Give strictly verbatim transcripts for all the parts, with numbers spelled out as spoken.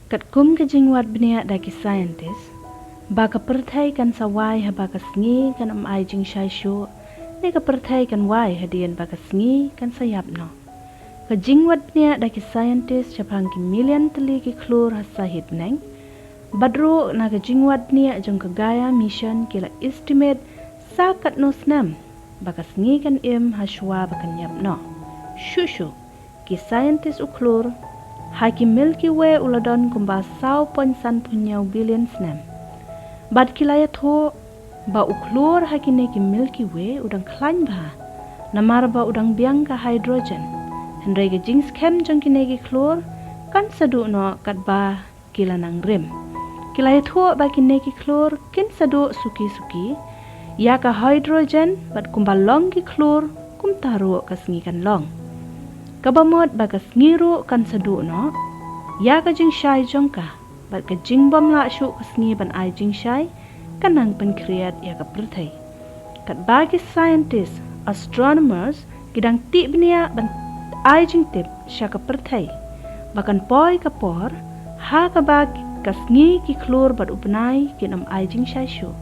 Katkum ka jingwad bniah da ki scientist ba ka pyrthei kan sa wai haba ka sngi kan ym ai jingshai shuh, ne ka pyrthei kan wai hadien ba ka sngi kan sa ïap noh. Ka jingwad bniah da ki scientist shaphang ki million tylli ki khlur ha sahit bneng, bad ruh na ka jingwad bniah jong ka Gaia Mission ki la estimate sa katno snem ba ka sngi kan im ha shuwa ba kan ïap noh. Shuh shuh, ki scientist u khlur ha ki Milky Way u la don kumba saw point san phew hynñiew billion snem. Bad ki la ïathuh ba u khlur ha kine ki Milky Way u dang khlaiñ bha, namar ba u dang biang ka hydrogen. Hynrei ka jingskhem jong kine ki khlur kan sa duh noh katba ki la nang rim. Ki la ïathuh ba kine ki khlur kin sa duh suki suki ïa ka hydrogen, bad kumba long ki khlur kumta ruh ka sngi kan long. Kaba mut ba ka sngi ruh kan sa duh noh ïa ka jingshai jong ka, bad ka jingbym lah shuh ka sngi ban ai jingshai kan nang pynkhriat ïa ka pyrthei. Katba ki scientist, astronomers, ki dang tih bniah ban ai jingtip sha ka pyrthei ba kan poi ka por ha kaba ka sngi, ki khlur bad u bnai kin ym ai jingshai shuh,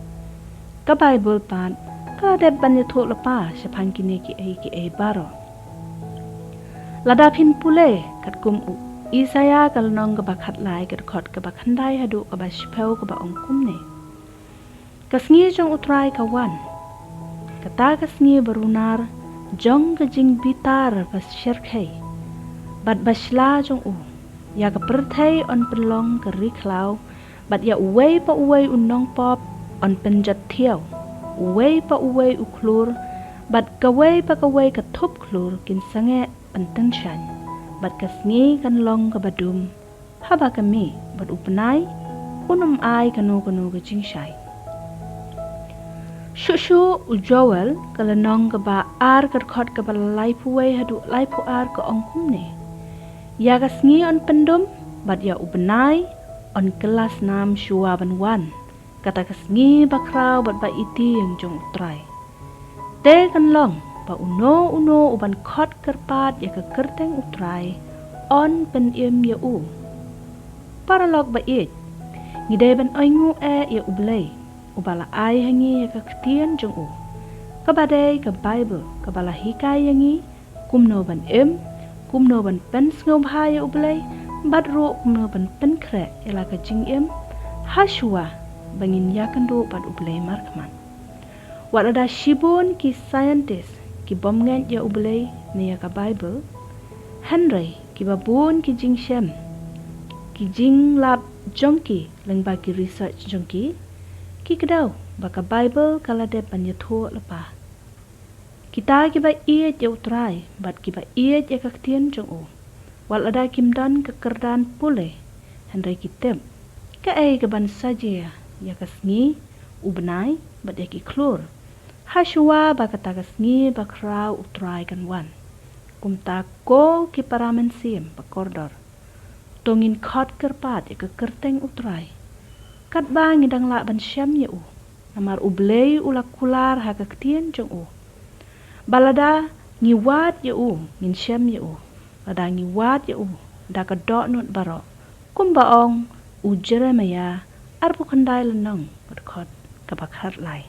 ka Baibl pat ka la dep ban ïathuh lypa shaphang kine kiei kiei baroh. Lada phin pule katkum u Isaïah ka lynnong kaba khatlai, ka dkhot kaba khyndai haduh kaba shiphew, kaba ong kumne: Ka sngi jong U Trai ka wan, kata ka sngi ba runar jong ka jingbitar ba shyrkhei bad ba shla jong u. Ïa ka pyrthei yn pynlong ka ri khlaw, bad ïa uwei pa uwei u nongpop yn pynjot thiaw. Uwei pa uwei u khlur bad kawei pa kawei ka thup khlur kin sangeh pyntyngshaiñ, bad ka sngi kan long kaba dum haba ka mih, bad u bnai un ym ai kano kano ka jingshai. Shuh shuh u Joel ka lynnong kaba ar, ka dkhot kaba laiphew wei haduh laiphew ar, ka ong kumne: Ïa ka sngi yn pyndum, bad ïa u bnai yn kylla snam shuwa ban wan, kata ka sngi bakhraw bad ba itieng jong U Trai. Te kan long ba uno uno uban khot kyrpad ïa ka kyrteng U Trai yn pynim ïa u. Paralok ba ïeit, ngi dei ban ainguh eh ïa U Blei uba la ai ha ngi ïa ka ktien jong u, kaba dei ka Baibl, kaba la hikai ïa ngi kumno ban im, kumno ban pynsngewbha ïa U Blei, bad ruh kumno ban pynkhreh ïa la ka jingim ha shuwa ba ngin ïakynduh bad U Blei markhmat. Wat lada shibun ki scientist ki bym ngeit ïa U Blei ne ïa ka Baibl, hynrei kiba bun ki jingshem, ki jinglap jong ki lyngba ki research jong ki, ki kdew ba ka Baibl ka la dep ban ïathuh lypa. Kita kiba ïeit ïa U Trai bad kiba ïeit ïa ka ktien jong u, wat lada kim don ka kyrdan pule, hynrei ki tip kaei kaban sa jia ïa ka sngi, u bnai bad ïa ki khlur, ha shuwa ba kata ka sngi bakhraw U Trai kan wan. Kumta ko ki para mynsiem ba kordor, to ngin khot kyrpad ïa ka kyrteng U Trai katba ngi dang lah ban shem ïa u, namar U Blei u la kular ha ka ktien jong u ba lada ngi wad ïa u ngin shem ïa u, lada ngi wad ïa u da ka dohnud baroh, kumba ong u Jeremaïah arphew khyndai lynnong, ka dkhot kaba khatlai.